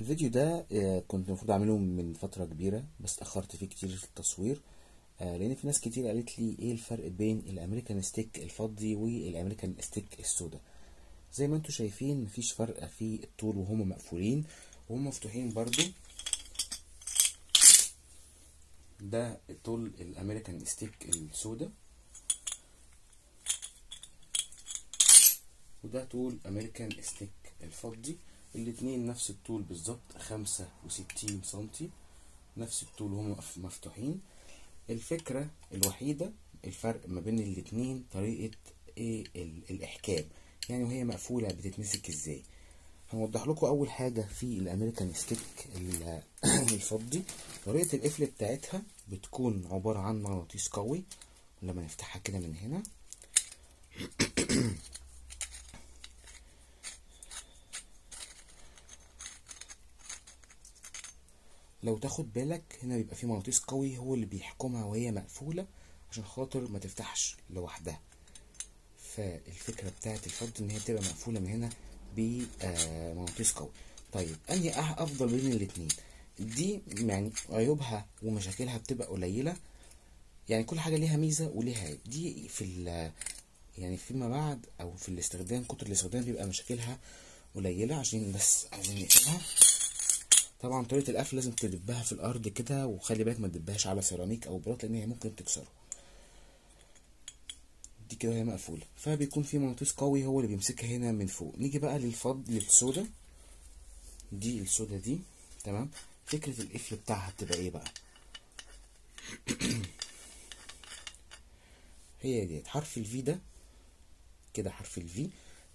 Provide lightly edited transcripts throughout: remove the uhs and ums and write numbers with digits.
الفيديو ده كنت المفروض اعمله من فترة كبيرة، بس اتأخرت فيه كتير في التصوير، لان في ناس كتير قالت لي ايه الفرق بين ال American stick الفضي وال American stick السودا. زي ما انتم شايفين مفيش فرق في الطول وهما مقفولين وهم مفتوحين برضو. ده طول ال American stick السودا، وده طول American stick الفضي. الاتنين نفس الطول بالظبط، 65 سنتي، نفس الطول وهم مفتوحين. الفكرة الوحيدة الفرق ما بين الاتنين طريقة ايه الاحكام، يعني وهي مقفولة بتتمسك ازاي. هنوضح لكم اول حاجة في ال American stick الفضي، طريقة القفل بتاعتها بتكون عبارة عن مغناطيس قوي. لما نفتحها كده من هنا لو تاخد بالك هنا بيبقى فيه مغناطيس قوي هو اللي بيحكمها وهي مقفولة عشان خاطر ما تفتحش لوحدها. فالفكرة بتاعت الفضي ان هي بتبقى مقفولة من هنا بمغناطيس قوي. طيب انهي افضل بين الاتنين؟ دي يعني عيوبها ومشاكلها بتبقى قليلة، يعني كل حاجة ليها ميزة وليها عيب. دي في يعني فيما بعد او في الاستخدام، كتر الاستخدام بيبقى مشاكلها قليلة، عشان بس عايزين نقفلها. طبعا طريقة القفل لازم تدبها في الارض كده، وخلي بالك ما تدبهاش على سيراميك او بلاط لان هي ممكن تكسره. دي كده هي مقفولة، فبيكون في مغناطيس قوي هو اللي بيمسكها هنا من فوق. نيجي بقى للفض للسودا، دي السودا دي تمام. فكرة القفل بتاعها بتبقى ايه بقى؟ هي ديت حرف ال V ده كده، حرف ال V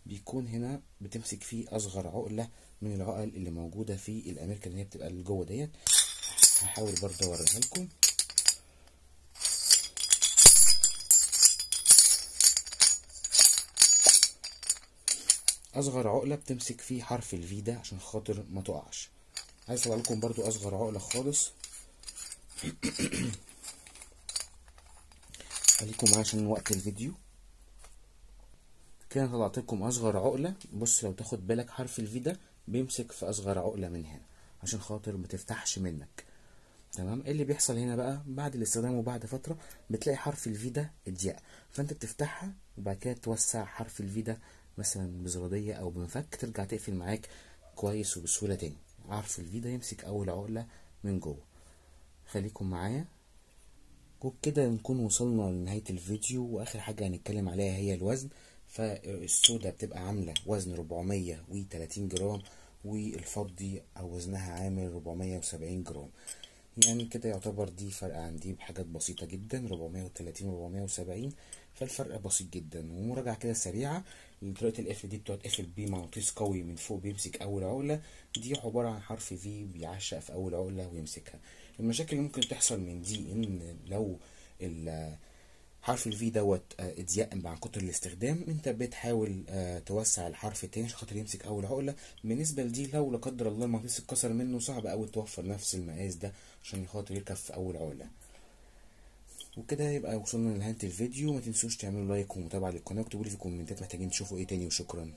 بيكون هنا بتمسك فيه اصغر عقلة من العقل اللي موجودة في الامريكان اللي هي بتبقى اللي جوه ديت. هحاول برضه اوريها لكم. اصغر عقلة بتمسك فيه حرف ال V ده عشان خاطر ما تقعش. عايز اطلع لكم برضو اصغر عقلة خالص، خليكم معايا عشان وقت الفيديو. كده طلعت لكم اصغر عقلة. بص لو تاخد بالك حرف ال V ده بيمسك في اصغر عقلة من هنا عشان خاطر ما تفتحش منك، تمام. ايه اللي بيحصل هنا بقى بعد الاستخدام وبعد فترة؟ بتلاقي حرف ال V ده اتضيق، فانت بتفتحها وبعد كده توسع حرف ال V ده مثلا بزرادية او بمفك، ترجع تقفل معاك كويس وبسهولة تاني. حرف ال V ده يمسك اول عقلة من جوه. خليكم معايا. وبكده نكون وصلنا لنهاية الفيديو، واخر حاجة هنتكلم عليها هي الوزن. فالسودا بتبقى عاملة وزن 430 جرام، والفضي او وزنها عامل 470 جرام. يعني كده يعتبر دي فرق عن دي بحاجات بسيطة جدا، 430 470، فالفرق بسيط جدا. ومراجعة كده سريعة لطريقة القفل، دي بتقعد قفل بمغناطيس قوي من فوق بيمسك أول عقلة، دي عبارة عن حرف V بيعشق في أول عقلة ويمسكها. المشاكل اللي ممكن تحصل من دي إن لو حرف ال V دوت اتضيق مع كتر الاستخدام، انت بتحاول توسع الحرف التاني عشان خاطر يمسك اول عقله. بالنسبة لدي لو لا قدر الله المغناطيس اتكسر منه، صعب قوي توفر نفس المقاس ده عشان خاطر يركب في اول عقله. وكده يبقى وصلنا لنهاية الفيديو. ما تنسوش تعملوا like ومتابعة للقناة، واكتبوا لي في الكومنتات محتاجين تشوفوا ايه تاني، وشكرا.